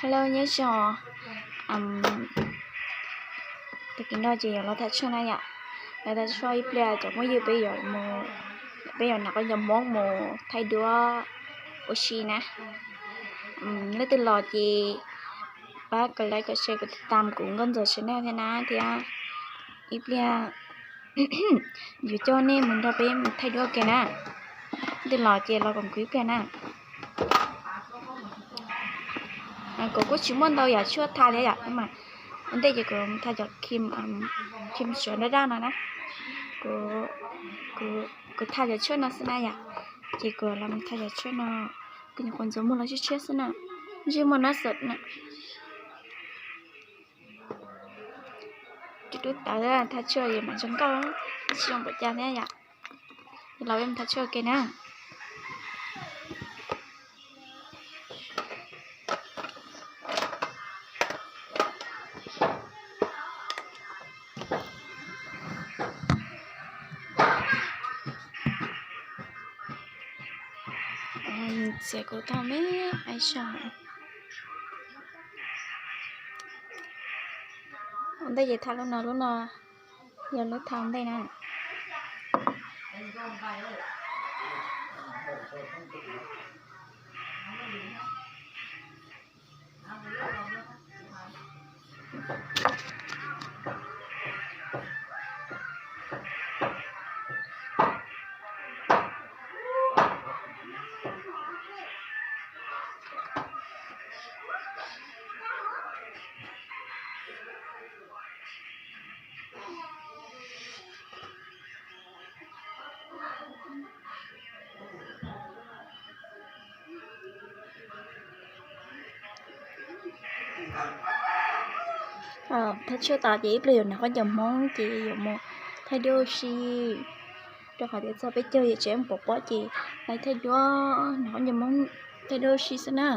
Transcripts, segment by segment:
Hello, nyob zoo. Tag kis no ces yuav los tham tshuaj na yom. Los tham tshuaj ib pliag cov phooj ywg, peb yuav mus, peb yuav nram qab cov Hmoob mus thaij duab ua si na. Leej twg los ces pab kom like, kom share, kom tiv tam kuv Nkauj Ntxawm channel thiab na, thiab ib pliag yuav coj nej mus nrog peb mus thaij duab ua ke na. Leej twg los ces los koom kuv ib pliag na. Kuv kuj tsis muaj ntau yam tshuaj tha thiab yom, ua ntej ces kuv tha cov cream, cream suav daj daj no na. Kuv tha cov tshuaj no xwb na yom. Ces kuv los tha cov tshuaj no, kuv nyuam qhuav ntxuav muag los tshiab tshiab xwb na. Ntsej muag nab xawm na. Tus dub tawv tha tshuaj yus mam zoo nkauj, tsis zoo npaum cas thiab yom. Los peb mus tha tshuaj ua ke na. Txiav kuv tau me ai so. Ua ntej ces tha lub no, lub no yog lub tha ua ntej na. Thaij tshuaj tas ces ib pliag yuav nram qab cov Hmoob ces yuav mus thaij duab ua si, rau qhov tias txog peb caug yim tsev pom pob ces lawv thaij duab, nram qab cov Hmoob thaij duab ua si xwb na.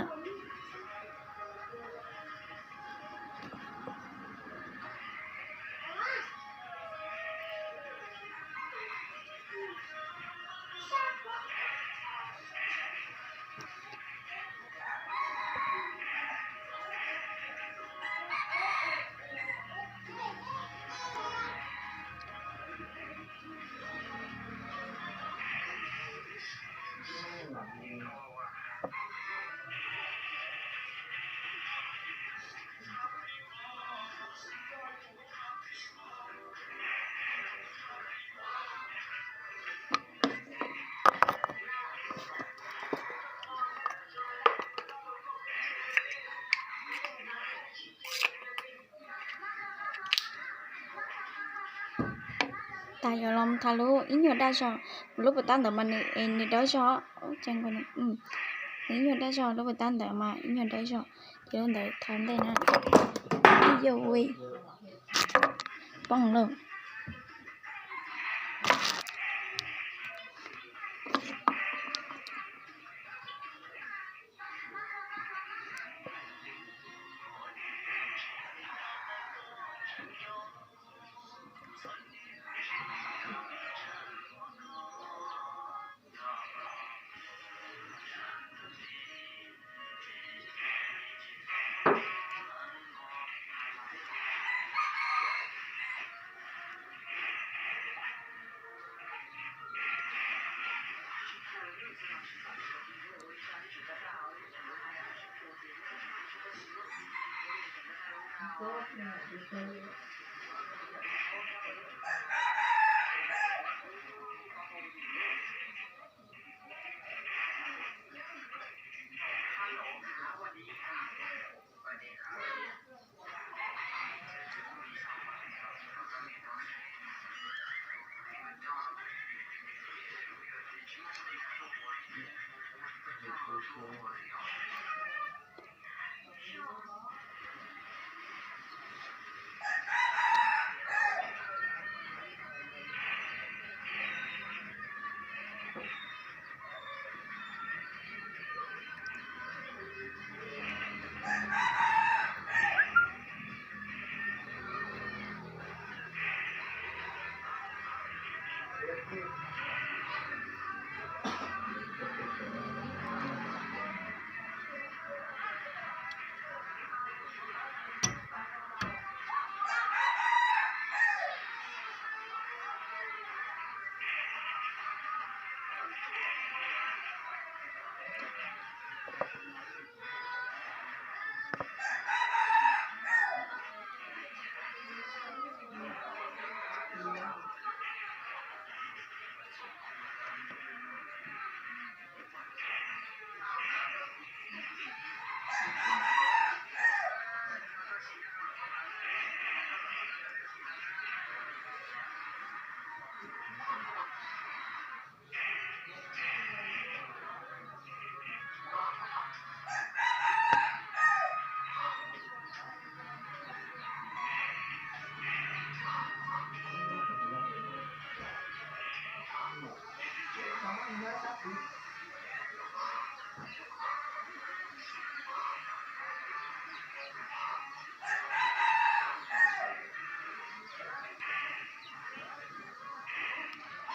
Tas yuav los tham lub ib nyuag daj zog, lub puas tab ntawd mas nws dawb zog, ib nyuag daj zog, lub puas tab ntawd mas ib nyuag dawb zog, ces lub ntawd tham ntej na. Ib yam ua poob lawm.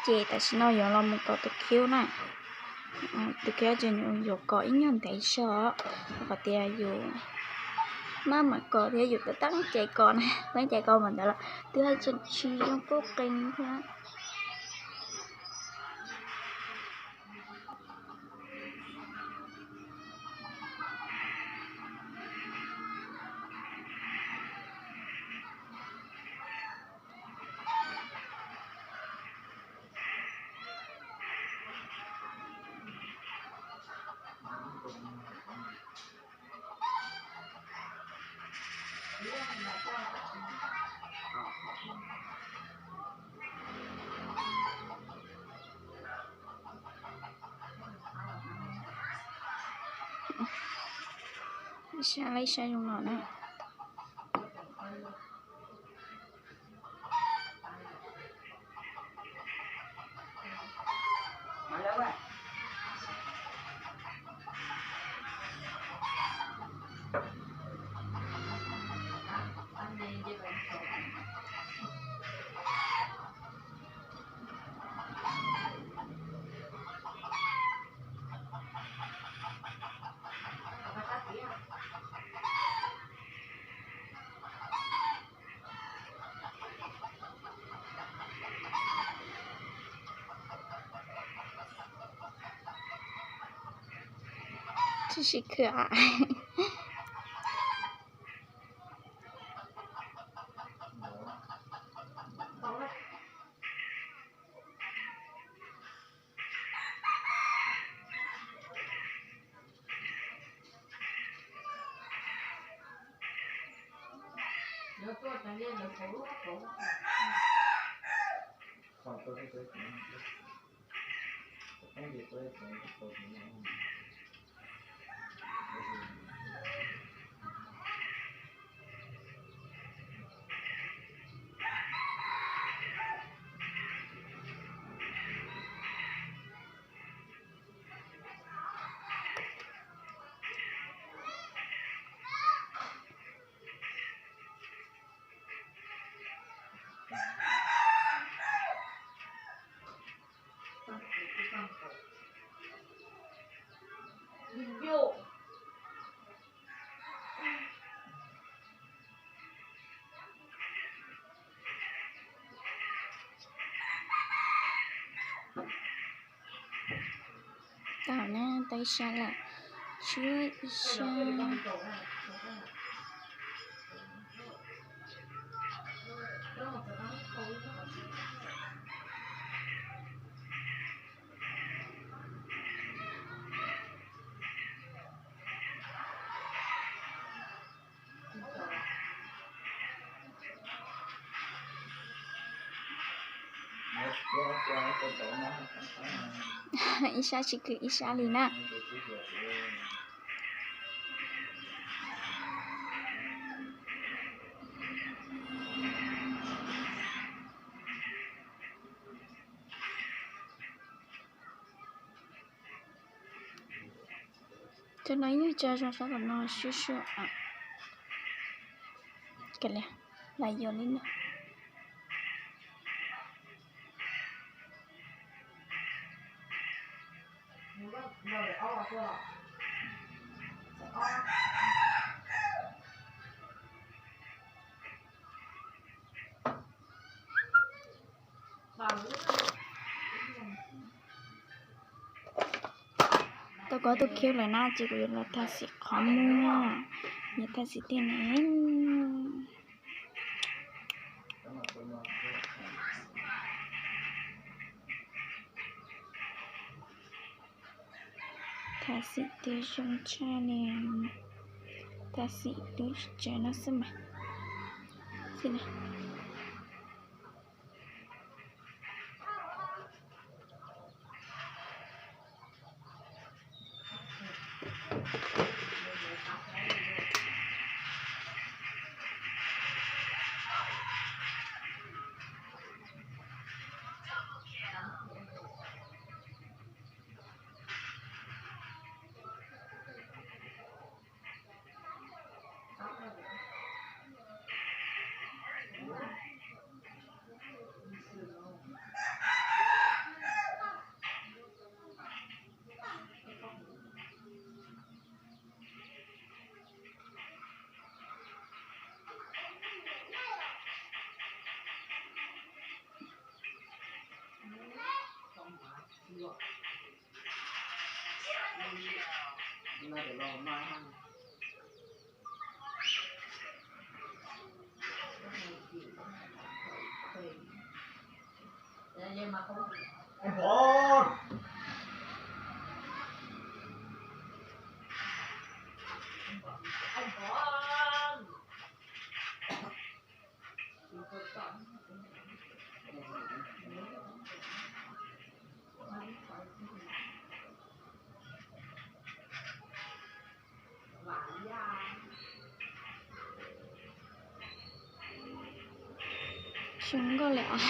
Ces tam sim no yuav los mus kos tus khiv na. Tus khiv ces yuav kos ib nyuag ntev zog, qhov tias yus maj mam kos thiab yus teeb cai kos na, teeb cai kos mas ntawd los twb haj tseem tsis zoo kuj qee thiab. Ib sab lab ib sab zoo no na. Tsis sib khwm. Tau na, tau ib sab lawm, tshuav ib sab. Ib sab tsis khwm ib sab li na. Cov no yeej tsa zoo sab tom no sub sub. Kav liam, lam yuav li no. Tau kov tus khiv lawm na ces kuv yuav los tag xim qhov muag, yuav tag xim tiag na. Tag xim tiag zoo tshaj li, tag xim lub tsev no xwb mas. Zoo nkauj li os.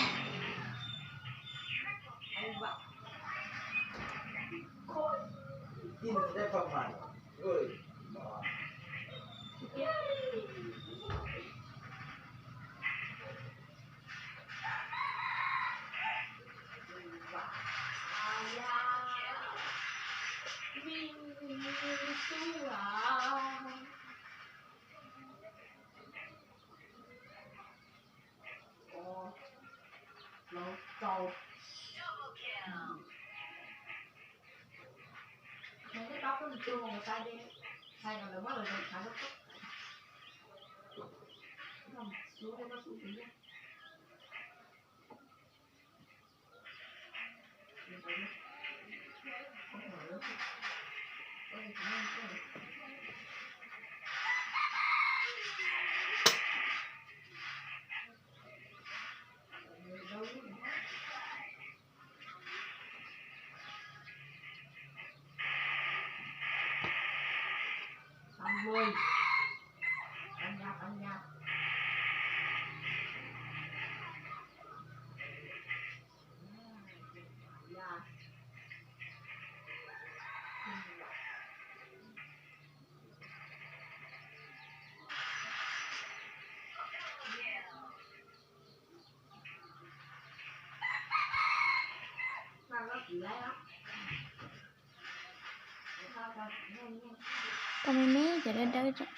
Tau me me cov dawb dawb.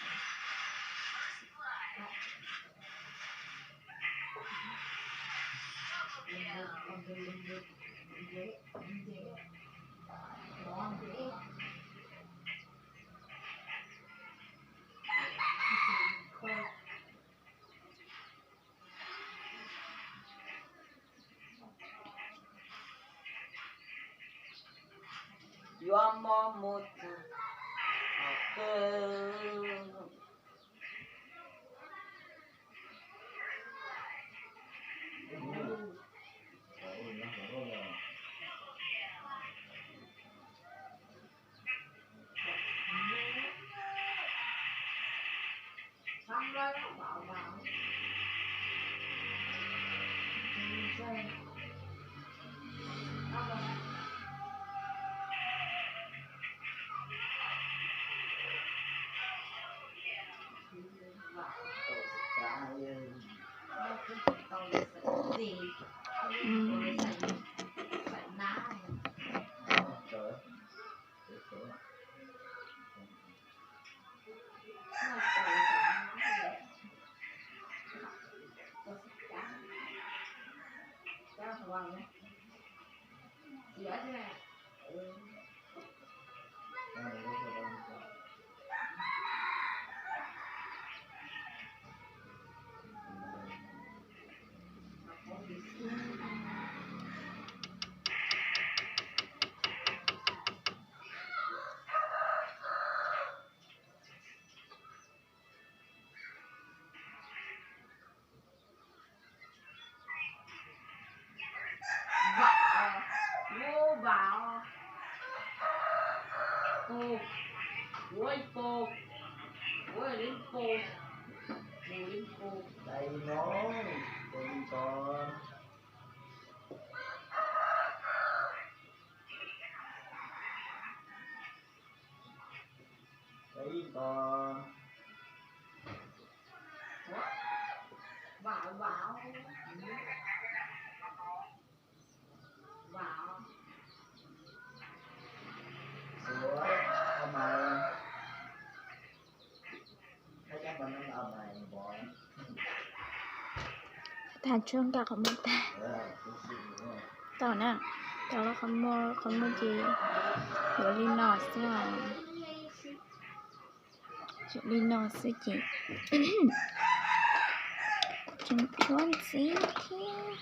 Yuav mob mus txog qhov twg? Vam, ua vam, pus, ua ib pus, ua li pus, mus li pus. Dai no, ua li ko. Dai ko. Vam, vam. Tag tsuag nkag qhov muag tag. Tau na, tau los qhov muag, qhov muag ces yuav li no xwb os. Yuav li no xwb ces tseem tshuav ntxiv thiab.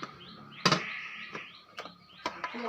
Koj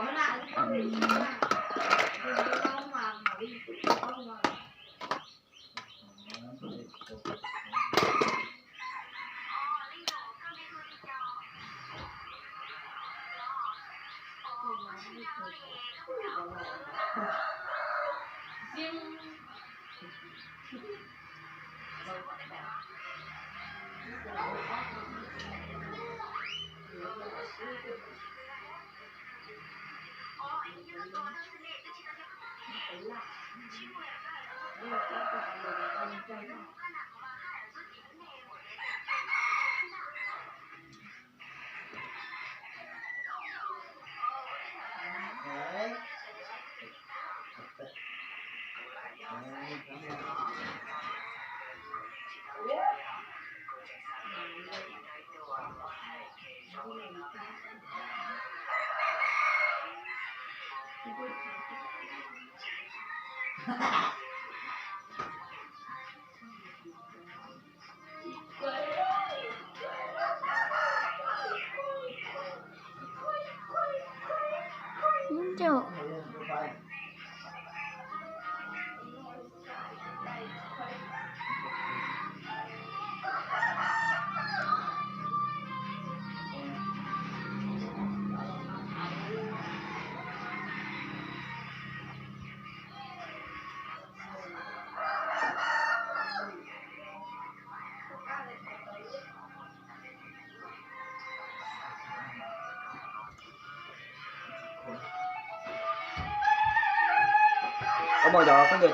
muab cov khaub ncaws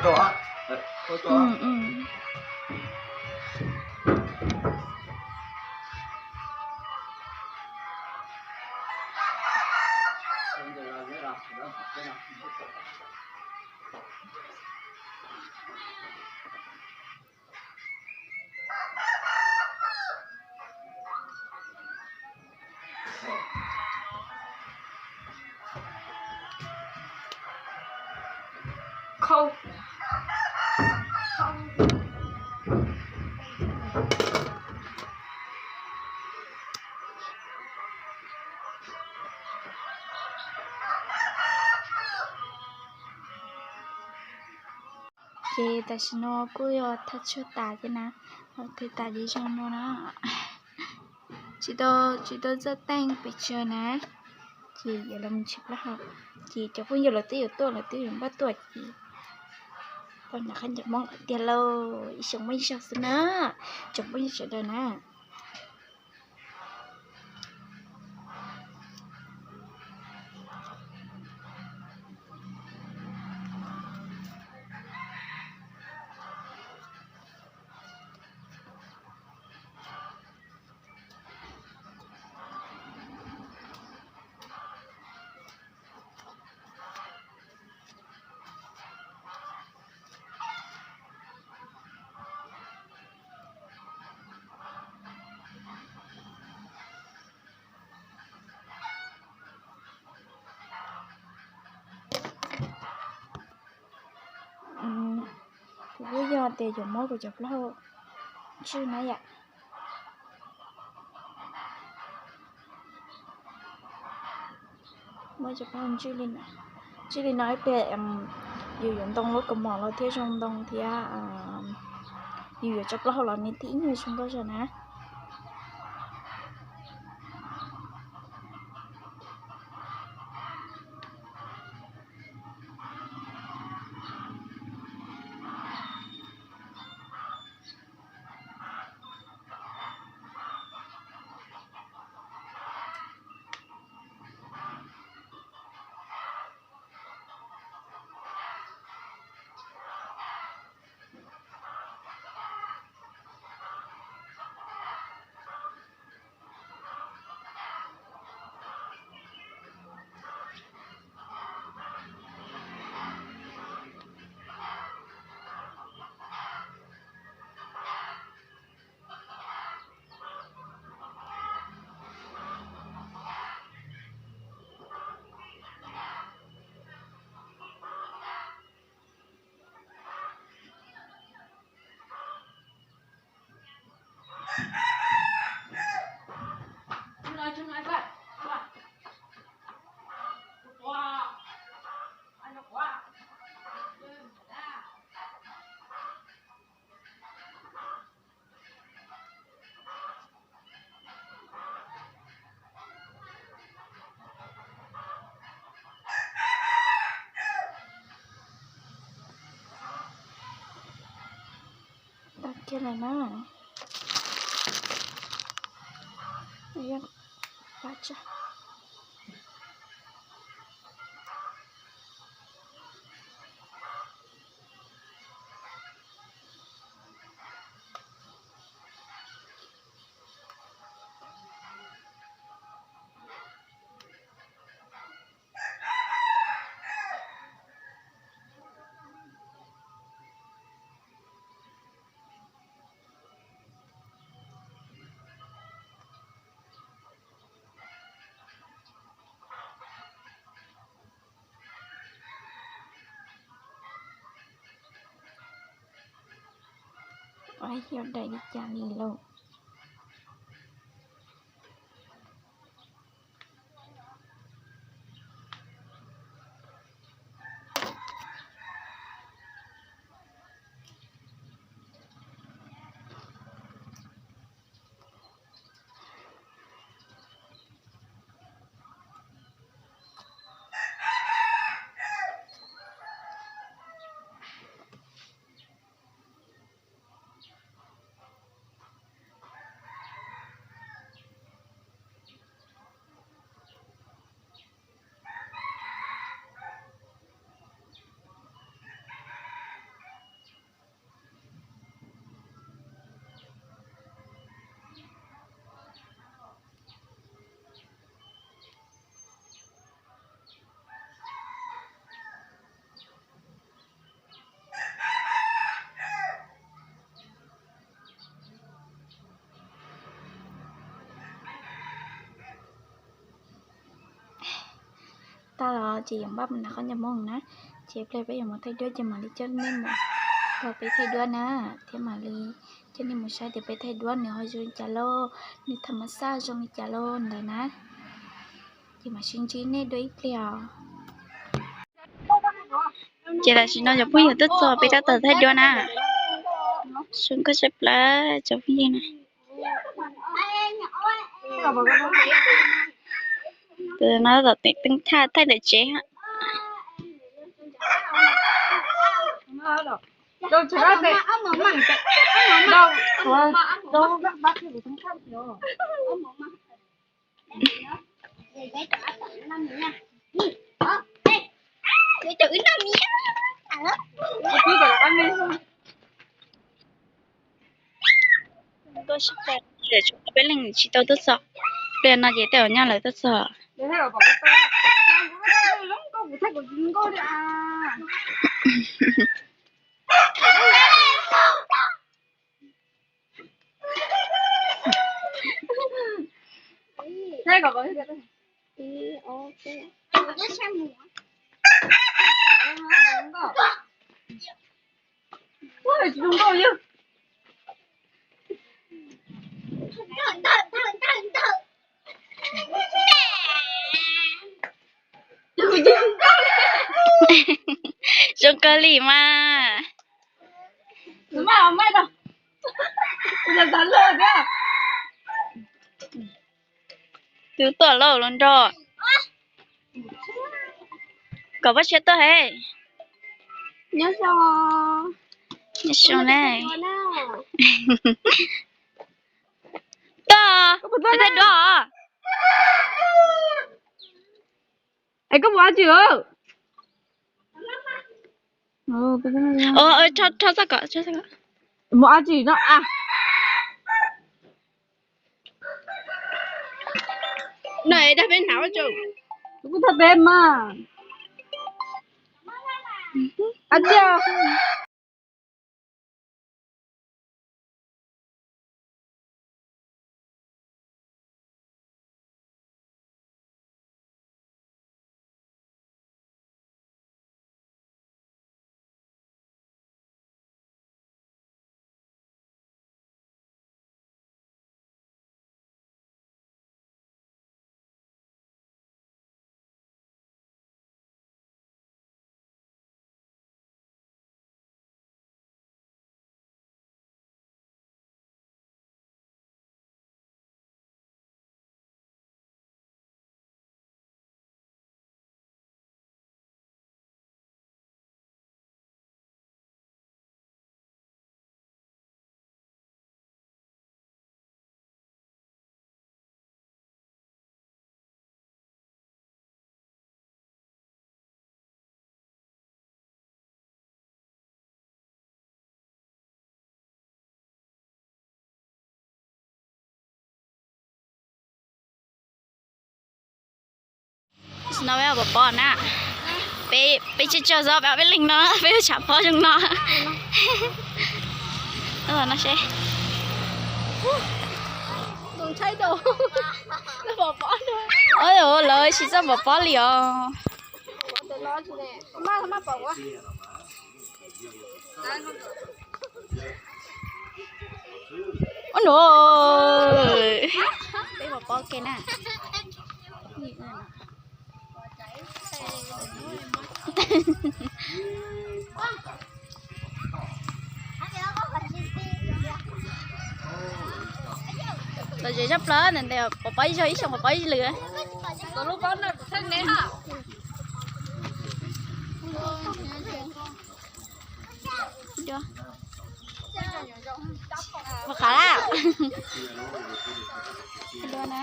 tso, tso. Ces tam sim no kuj yog thaj tshuaj tas thiab na, thaj tas ces zoo no na. Tsis tau, tsis tau txawj teej pes tsawg na, ces yuav los mus tshis plaub hau. Ces cov phooj ywg lawv twb yuav tuaj, lawv twb yuav npaj tuaj ces tau nram qab ncaws Hmoob tiag lauj, ib xyoo muaj ib zaug xwb na, tsoom phooj ywg sawv daws na. Kuv kuj yog tias yuav muab kuv cov plaub hau ntswj na yom. Muab cov plaub hau ntswj li no, ntswj li no ib pliag yus yuav ntoo lub kaus mom los thiaj zoo ntoo thiab. Yus yuav tso plaub hau los nws thiaj ib nyuag zoo nkauj zog na. kiag lawm na. Yog daim li cas li lauj? Tag los ces yuav npaj mus nram qhov ncauj hmoob na, ces ib pliag peb yuav mus thaij duab ces mam li coj nej mus, peb thaij duab na, thiab mam li coj nej mus saib tias peb thaij duab nws ho zoo li cas lauj, nws tham mas xaj zoo li cas lauj ntawd na. Ces mam sib ntsib nej dua ib pliag os. Ces tam sim no cov phooj ywg tuaj txog peb tab tom thaij duab na. Zoo nkauj tshaj plaws cov phooj ywg na. Tus no tom teeb thaj thaij ntawm tsev. Tuaj sib pab, peb leeg tsis tau tuaj txog. Pliag no ces tej zaum nyaj lawv tuaj txog. Zoo kawg li mas. Tus tuaj lauj los nrog. Kom Paj Siab tuaj he. Nyob zoo. Nyob zoo na. Tuaj, peb thaij duab os. Es koj mus dab tsi? Rho, rho txoj kom, rho txoj kom. Mus dab tsi no a? No es dag peb hnav ua tsaug. Kuv kuj thaj peb mas. Ab tiag. No peb pov pob na. Peb, peb tsis tsaug zog peb ob peb leeg no, peb tshav pob zoo no. No seb. Lawv tsis txawj pov pob li os. Ub no, peb pov pob ke na. Lom zem zaj plaws ntawm pov pob ib zaug ib xyoos pov pob ib lwm. Ua qhav lawm. Dua na.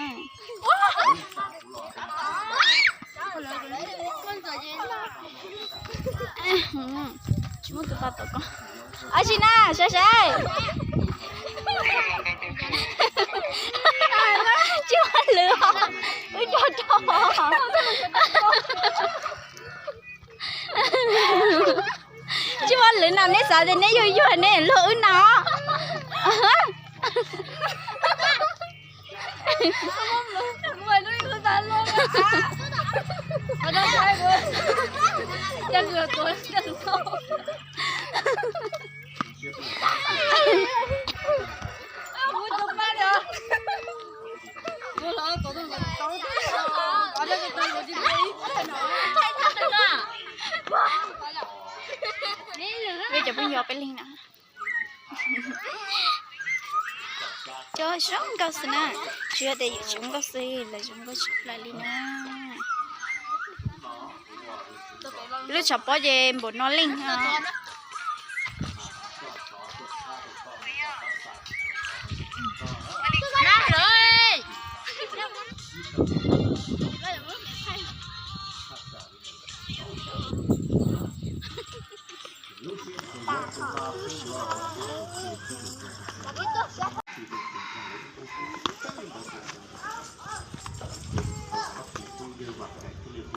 Tsis muaj tus pom tau koj. Ab tsi na, saib saib. Tsis muaj lwm os. Wb nco rau. Tsis muaj lwm no, neb xav tias neb yuag yuag neb luag wb no. Peb cov phooj ywg peb leeg na. Cov zoo nkauj xwb na, tsis yog tias yus tsis zoo nkauj xwb, lawv zoo nkauj tshaj plaws li na. Lub tshav pob ces npaum no leej no.